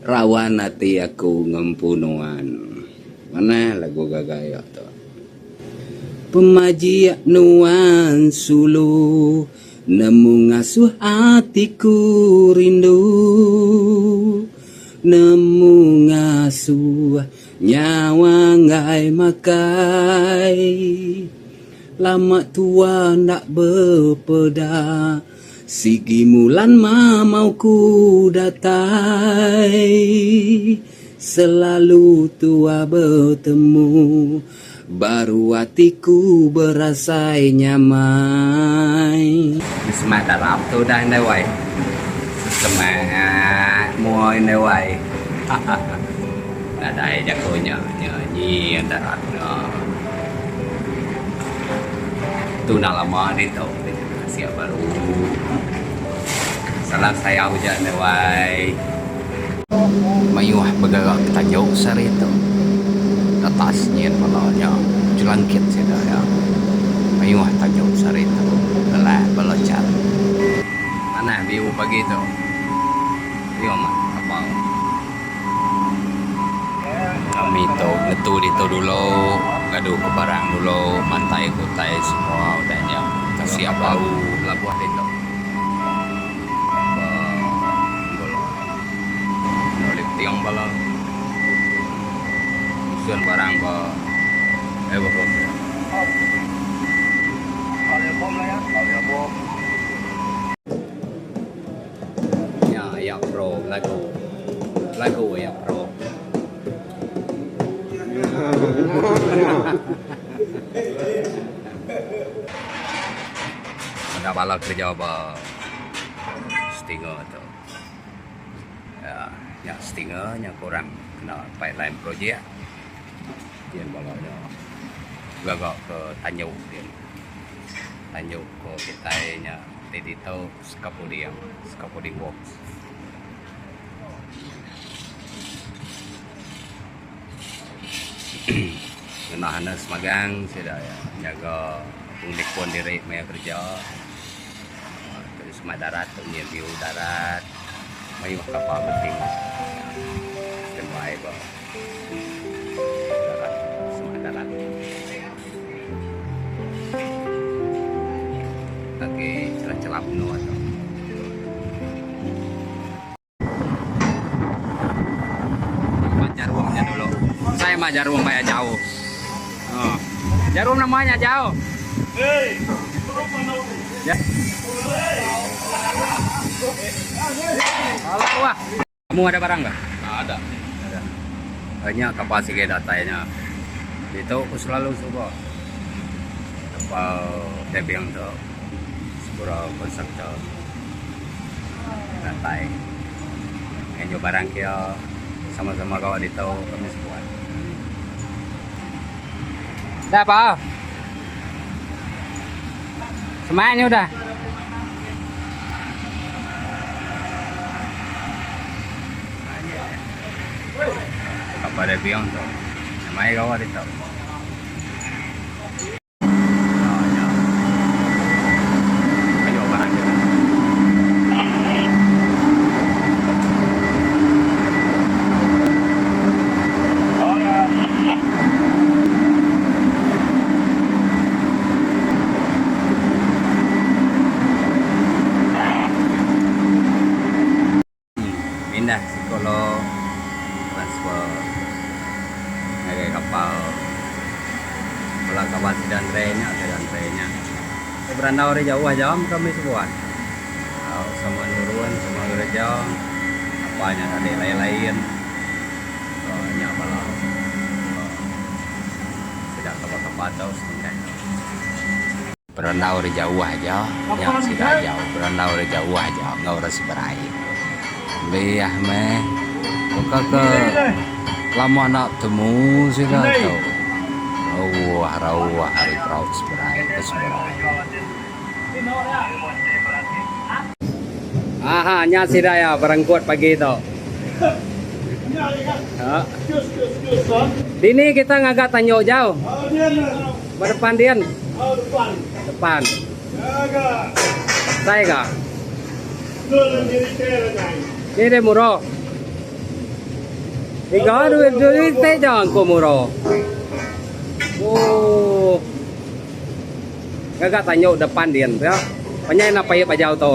Rawan ati aku ngempu nuan. Manah lagu gaga iya tu. Pemajik nuan sulu nemu ngasuh atiku rindu. Nemu ngasuh nyawa enggai makai. Lama tua enda bepeda. Sigi mulan mamau ku datai. Selalu tua betemu. Baru atiku berasai nyamai. Semak darap tu udah indai wai. Semak mua indai wai. Hahaha. Nadai jaku nya nya nyin darat nya. Tu enda lama ditu siap baru. Salam sayau ja indai wai. Mayuh begerak tajuk sehari tu. Atas nyin bala nya jelangkit sida iya. Mayuh tajuk sehari tu bala bala chat. Manah view pagi tu. View amat kapal. Kami tu ngetu ditu dulu ngadu ke barang dulu mantai ke utai semua udah nya siap baru belabuh ditu. Ba bala enda ulih beting bala nyusun barang ba eh ba Nya iya pro belagu belagu iya pro. Meda bala kereja ba stinger tu. Ya, nya stinger nya kurang kena pipeline projek. Din bala nya gaga ke tanju din. Tanju ko kitai nya ti ditu scaffolding, scaffolding works. Ngena harness magang sida iya nyaga pengelikun diri maya kereja. Uhh semak darat tu nyin view darat mayuh kapal beting standby ba darat semak darat. Agi chelap chelap menua tu. Nyubat jarum nya dulu. Sai mah jarum baya jauh. Oh. Jarum nama nya jauh. Ya. Kalau wah. Kamu ada barang ke? Ada. Ada. Nya kapal sige datai nya. Ditu ku selalu suba. Kapal tebing tu. Sepura constructor. Datai. Enjoy barang kia sama-sama gawa ditu kami sebuat. Dah apa? Semuanya udah. Kapal diving tu. Nyamai gawa ditu. Mindah sekula transfer ngagai kapal bala kaban sida Andre nya sida Andre nya. Berandau ari jauh aja meh kami sebuat. Tau sama nurun sama ngereja apa nya tadi lain-lain nya bala sida kapal-kapal tau setengah. Berandau ari jauh aja nya sida jauh berandau ari jauh aja enggau orang seberai. Liah meh baka ke lama enda betemu sida tu. Rauh rauh ari perau seberai ke seberai. Aha nya sida iya berengkut pagi tu. Dini kita ngaga tanyu jauh. Ba depan din. Depan. Sai ka. Ni deh muro. Tiga duit duit te jang ko muro. Oh. Gaga tanyu depan din pia. Penyai na paip ajau tu.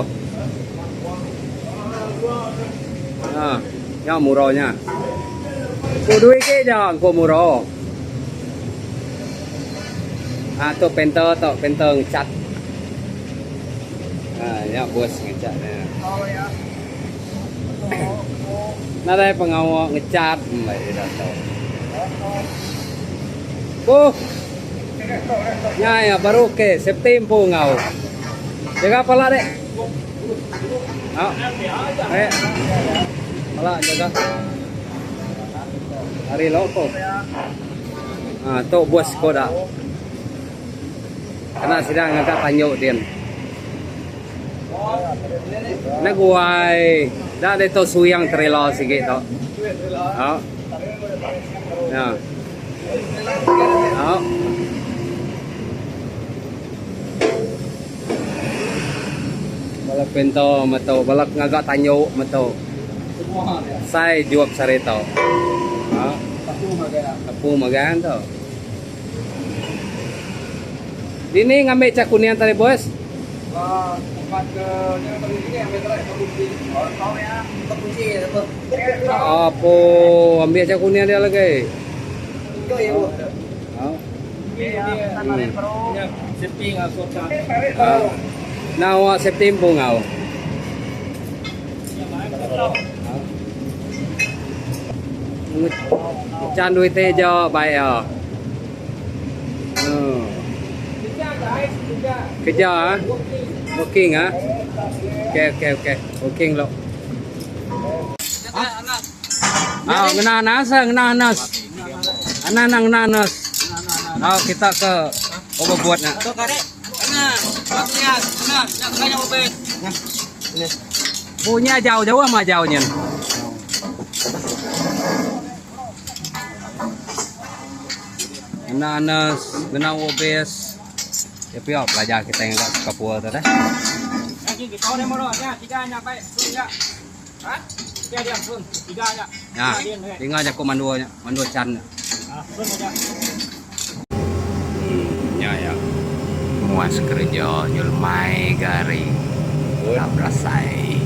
Ha, nya muro nya. Ku duit ke jang ko muro. Ha tu painter tu, painter ngecat. Ha nya bos ngecat nya. Nadai pengawa ngecat meh ida tu. Buh. Nya iya baru ke safety empu enggau. Jaga pala dek. Ha. Eh. Pala jaga. Ari loko. Ha tu bos ko da. Kena sida ngaga tanju din. Enda guai. Da ditu suyang trailer sigi tu. Ha. Ya. Ha. Bala pento metu, bala ngaga tanju metu. Sai juap sehari tu. Ha. Apu magang tu. Dini ngambi cak kuning tadi bos? Apo ambil cak kuning dia lagi. Nah, awak safety pun ngau. Chan duit te jo baik ya. Hmm. Kerja ah. Working ah. Okey okey okey. Working lo. Ah, ngena anas ah, ngena anas. Anak anak ngena anas. Ah, kita ke overboard nak. Punya jauh jauh ama jauh nyen. Ngena anas, ngena obes. Ya pia pelajar kita yang kat Papua tu dah. Ya, tinggal jaku mandua nya, mandua chan nya. Nya ya. Muas kereja nyu lemai ga hari. Tak berasai.